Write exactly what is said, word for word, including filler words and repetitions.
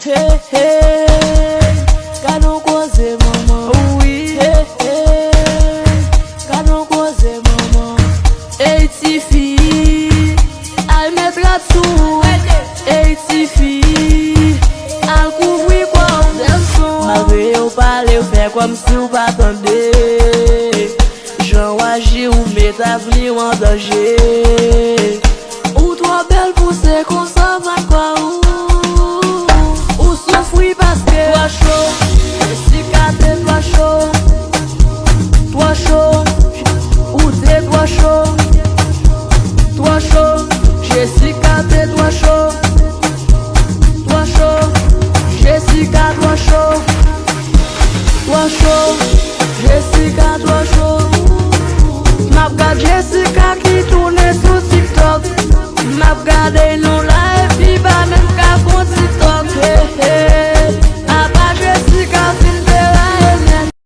Hey, hey, gad on koze manman. Wi. Hey, hey, gad on koze manman. Ey tifi, al met rad sou ou. Ey tifi, al kouvri kò w. Malgre yo pale, yo fè kòmsi w pa tande. Jan w aji, ou met avni w an danje. Ou twò bèl pou se konsa, m pa kwè ou. Ou soufri paske twò cho. Jesika te twò cho. Twò cho. Ou te twò cho. Twò cho. Jesika te twò cho. Twò cho. Jesika twò cho. Twò cho. Jesika twò cho. M ap gad Jesika ki tounen sou TikTok. M ap gade l non.